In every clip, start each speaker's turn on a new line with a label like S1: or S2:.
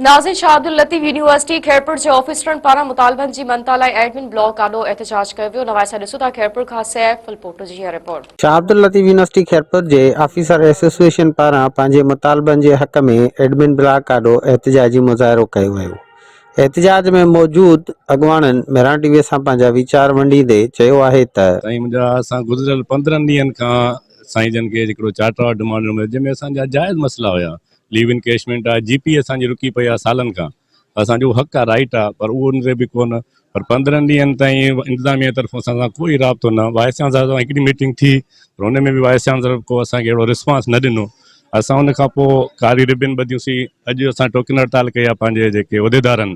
S1: ناظر شاهه عبداللطيف يونيورسٽي خيرپور جي آفيسرن پاران مطالبن جي مڃتا لاء ايڊمن بلاڪ آڏو احتجاج ڪيو ويو نوائي سان ڏسو ٿا خيرپور کان سيف ڦلپوٽو جي هيء رپورٽ.
S2: شاهه عبداللطيف يونيورسٽي خيرپور جي آفيسر ايسوسيئيشن پاران پنهنجي مطالبن جي حق ۾ ايڊمن بلاڪ آڏو احتجاجي مظاهرو ڪيو ويو. احتجاج ۾ موجود اڳواڻن مهراڻ ٽي وي سان پنهنجا ويچار ونڊيندي چيو آهي ته.
S3: سائين منهنجا اسان گذريل 15 ڏينهن کان سائين جن کي هڪڙو چارٽر آف ڊمانڊ ڏنو جنهن ۾ اسان جا جائز مسئلا هيا ليو انڪيشمينٽ آ جي پي اسان جي رڪي پئي آ سالن کان اسان جو حق آ رائيٽ آ پر اهو ان تي به ڪونه پر 15 ڏينهن تائين انتظاميه طرفون اسان سان ڪوئي رابطو نه وائس چانسلر سان هڪڙي ميٽنگ ٿي پر ان ۾ به وائس چانسلر ڪو اسان کي اهڙو رسپانس نه ڏنو اسان ان کان پوء ڪاري ربن ٻڌيون سين اڄ اسان ٽوڪن هڙتال ڪئي آ پنهنجي جيڪي عهديدارن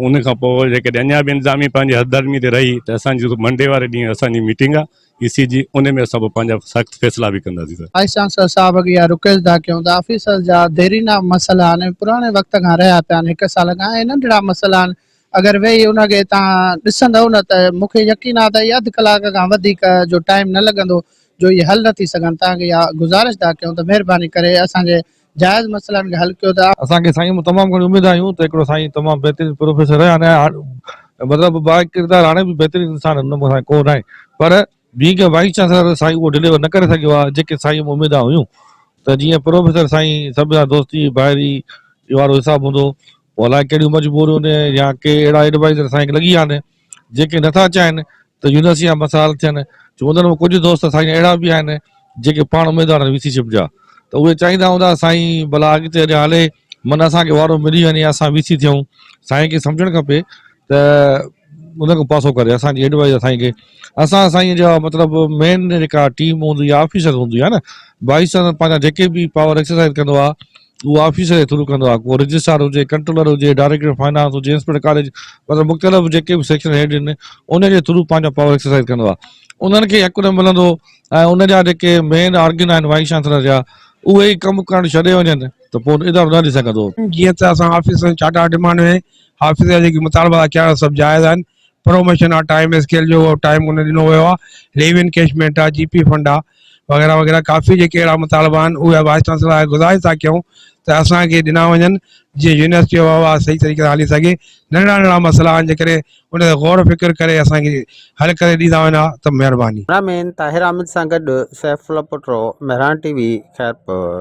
S3: ان کان پوء جيڪڏهن اڃا به انتظاميه پنهنجي هٿ ڌرمي تي رهي ته اسان جي منڊي واري ڏينهن اسان جي ميٽنگ آ اي سي جي ان ۾ اسان پوء پنهنجا سخت فيصلا به ڪنداسين سر.
S4: وائيس چانسلر صاحب کي اها رڪويسٽ ٿا ڪيون ته آفيسرز جا ديرينا مسئلا آهن پراڻي وقت کان رهيا پيا آهن هڪ سال کان ۽ ننڍڙا مسئلا آهن اگر ويهي ان کي توهان ڏسندؤ نه ته مون کي يقين آهي ته اهي اڌ ڪلاڪ کان وڌيڪ جو ٽائيم نه لڳندو جو اهي حل نه ٿي سگهن توهان کي اها گذارش ٿا ڪيون ته مهرباني ڪري اسان جي جائز مسئلن کي حل ڪيو ته
S5: اسان کي سائين مان تمام گهڻي اميد آهيون ته هڪڙو سائين تمام بهترين پروفيسر آهي ۽ مطلب با ڪردار هاڻي به بهترين انسان هن ۾ ڪو ناهي پر بينگ اي وائيس چانسلر سائين اهو ڊليور نه ڪري سگهيو آهي جيڪي سائين مان اميدا هيون ته جيئن پروفيسر سائين سڀ سان دوستي ڀائري وارو حساب هوندو پوء الائي ڪهڙيون مجبوريون آهن يا ڪي اهڙا ايڊوائيزر سائين کي لڳي ويا آهن جيڪي نٿا چاهين ته يونيورسٽي جا مسئلا حل ٿين ڇو انهن ۾ ڪجهه دوست سائين اهڙا به آهن جيڪي پاڻ اميدوار آهن وي سي شپ جا ته اهي چاهيندا هوندا سائين ڀلا اڳتي اڃا هلي من اسان کي وارو ملي وڃي اسان وي سي ٿيون سائين کي سمجهڻ کپي ته ان کان پاسو ڪري اسان جي ايڊوائيزر سائين کي اسان سائين جا مطلب مين جيڪا ٽيم هوندي آهي آفيسر هوندي آهي نه وائيس چانسلر پنهنجا جيڪي به پاور ايڪسرسائز ڪندو آهي اهو آفيسر جي ٿرو ڪندو آهي ڪو رجسٽرار هجي ڪنٽرولر هجي ڊائريڪٽر فائنانس هجي انسپيڪٽر ڪاليج مطلب مختلف جيڪي به سيڪشن هيڊ آهن ان جي ٿرو پنهنجا پاور ايڪسرسائز ڪندو آهي انهن کي حق نه ملندو ۽ ان جا جيڪي مين آرگن آهن وائيس چانسلر جا اهي ئي ڪم ڪرڻ ڇڏي وڃن ته پوء ادارو نه هلي سگهندو.
S6: جيئن ته اسان آفيسرن چارٽر ڊمانڊ ۾ آفيسر جا جيڪي مطالبا ٿا ڪيا سڀ جائز آهن پروموشن آ ٽائيم اسڪيل جو ٽائيم ان ڏنو ويو آ ليو انڪيشمينٽ آ جي پي فنڊ آ وغيره وغيره ڪافي جيڪي اهڙا مطالبا آهن اهي وائيس چانسلر کي گذارش ٿا ڪيون ته اسان کي ڏنا وڃن جيئن يونيورسٽي جو وهنوار صحيح طريقي سان هلي سگهي ننڍڙا ننڍڙا مسئلا آهن جيڪڏهن ان تي غور فڪر ڪري اسان کي حل ڪري ڏيندا وڃن ها ته مهرباني.
S2: ڪئميرا مين طاهر حامد سان گڏ سيف الله پٽرو، مهراڻ ٽي وي، خيرپور.